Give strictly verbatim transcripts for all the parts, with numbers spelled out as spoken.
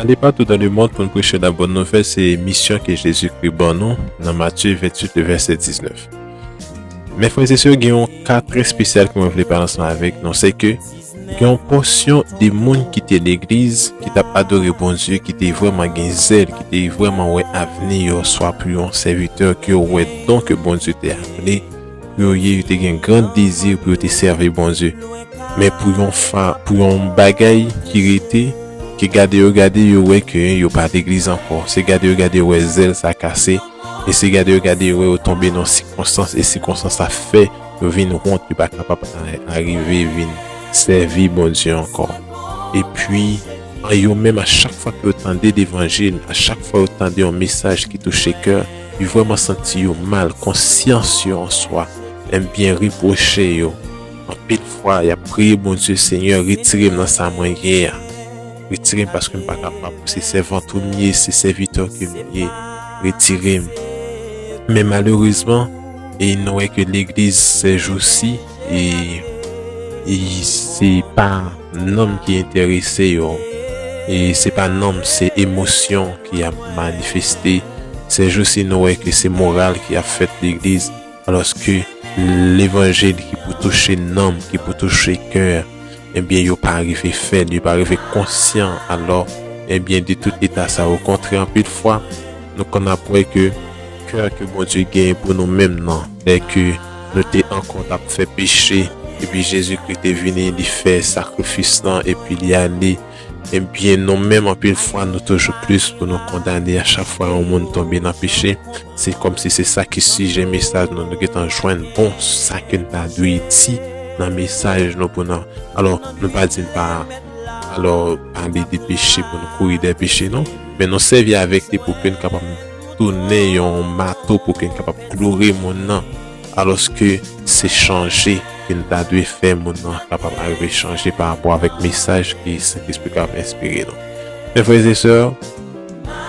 Aller partout dans le monde pour nous prêcher la bonne nouvelle, se misyon ke Jezikri ban nou nan Matye venntuit, le vèsè diznèf. Men frè e sè, gen yon ka trè espesyal ke mwen vle pale ansanm avèk nou, se ke gen yon pòsyon de moun ki te legliz, ki t ap adore Bondye, ki te vrèman gen zèl, ki te vrèman wè avni yo, swa pou yon sèvitè ke yo wè don ke Bondye te aple pou yo ye, yo te gen gran dezi pou yo te sèvi Bondye. Men pou yon fa, pou yon bagay ki rete, ke gade yo gade, yo wè ke yo pa legliz ankò. Se gade yo gade, yo wè zèl sa kase. E se gade yo gade, yo wè yo tonbe nan sikonstans, e sikonstans sa fè yo vin wont, yo pa kapab a-, arive vin sèvi Bondye ankò. Epi, an yo menm, a chak fwa ke yo tande levanjil, a chak fwa yo tande yon mesaj ki touche kè, yo vrèman santi yo mal, konsyans yo an swa, enbyen, repwoche yo. Anpil fwa, y ap priye Bondye, Senyè, retire m nan sa mwen ye a. Retire m paske m pa kapab. Se sèvant ou m ye, se sèvitè ke m ye. Retire m. Men malerezman, e nou wè ke legliz sèjousi, e, e se pa nanm ki enterese yo. E se pa nanm, se emosyon ki ap manifeste. Sèjousi, nou wè ke se moral ki ap fèt legliz, alòske levanjil ki pou touche nanm, ki pou touche kè, ebyen, yo pa rive fè l, yo pa rive konsyan. Alò, ebyen, de tout eta sa, okontrè, anpil fwa, nou konn ap wè ke kè ke Bondye genyen pou nou menm nan, lè ke nou te ankò t ap fè peche, epi Jezikri te vini, li fè sakrifis lan, epi li ale. Ebyen, nou menm, anpil fwa, nou toujou plis pou nou kondane a chak fwa yon moun tonbe nan peche. Se kòmsi se sa ki sijè mesaj nou, nou gentan jwenn bon sa ke n ta dwe di nan mesaj nou pou nou. Alò, nou pa di n pa, alò, pale de peche pou nou kouri dèyè peche, non. Men nou sèvi avèk li pou ke n kapab tounen yon mato, pou ke n kapab kloure moun nan. Alòske se chanje ke n ta dwe fè moun nan kapab arive chanje pa rapò avèk mesaj ke Sentespri kapab enspire nou. Men frè e sè,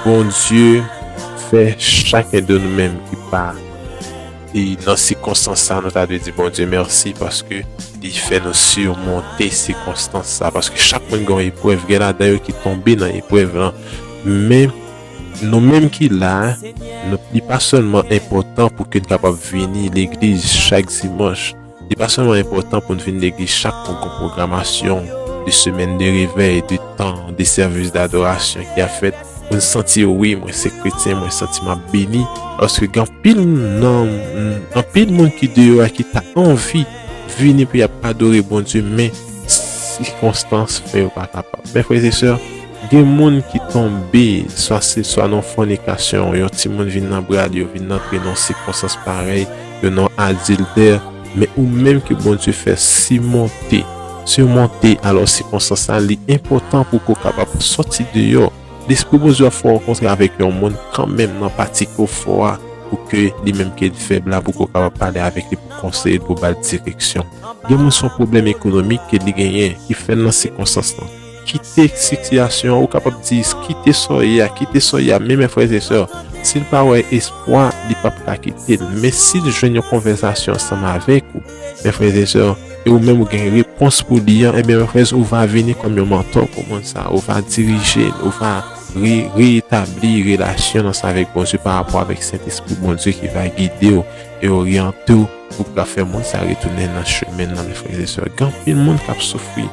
Bondye fè chak de nou menm ki pa, e nan sikonstans sa, nou ta dwe di Bondye mèsi paske li fè nou simonte sikonstans sa. Paske chak moun gen yon eprèv, gen ladan yo ki tonbe nan eprèv lan. Men nou menm ki la, nou, li pa sèlman enpòtan pou ke n kapab vini legliz chak dimanch. Li pa sèlman enpòtan pou n vin legliz chak pou gon pwogramasyon de semèn de revèy, de tan, de sèvis dadorasyon ki ap fèt, pou n santi, wi, mwen se kretyen, mwen santi m ap beni. Paske gen anpil nan, anpil moun ki deyò a ki ta anvi vini pou y ap adore Bondye, men sikonstans fè yo pa kapab. Men frè e sè, gen moun ki tonbe, swa se, swa nan fònikasyon, yon timoun vin nan bra l, yo vin antre nan sikonstans parèy, yo nan adiltè, men ou menm ke Bondye fè simonte, simonte, alò sikonstans sa, li enpòtan pou ke w kapab sòti deyò. Lespri Bondye ap fè w rankontre avèk yon moun kanmenm nan pati ke w fè a, pou ke li menm ke l fèb la, pou ke w kapab pale avèk li, pou konseye l, pou ba l direksyon. Gen moun se yon pwoblèm ekonomik ke li genyen, ki fè l nan sikonstans lan. Kite sitiyasyon an, ou kapab di, kite sa w ye a, kite sa w ye a, men, men frè e sè, si l pa wè espwa, li p ap ka kite l. Men si l jwenn yon konvèsasyon ansanm avèk ou, men frè e sè, e ou menm ou gen repons pou li an, ebyen, men frè, ou va vini kòm yon mantò pou moun sa, ou va dirije l, ou va re-, reetabli relasyon l ansanm avèk Bondye pa rapò avèk Sentespri Bondye ki va gide w e oryante w pou ka fè moun sa retounen nan chemen nan, men frè e sè. Gen anpil moun k ap soufri.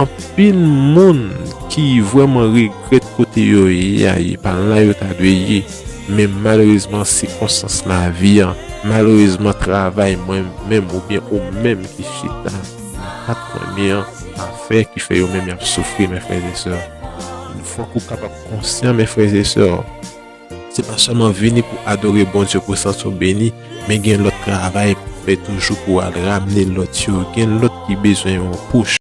Anpil moun ki vrèman regrèt kote yo ye a, yo pa la yo ta dwe ye. Men malerezman, sikonstans lavi an, malerezman, travay mwen menm oubyen ou menm ki chita nan kat mwen an, pa fè ki fè yo menm y ap soufri, men frè e sè. Fòk ou kapab konsyan, men frè e sè. Se pa sèlman vini pou adore Bondye, pou santi w beni, men gen lòt travay pou fè toujou pou w al ramne lòt yo. Gen lòt ki bezwen yon pouch.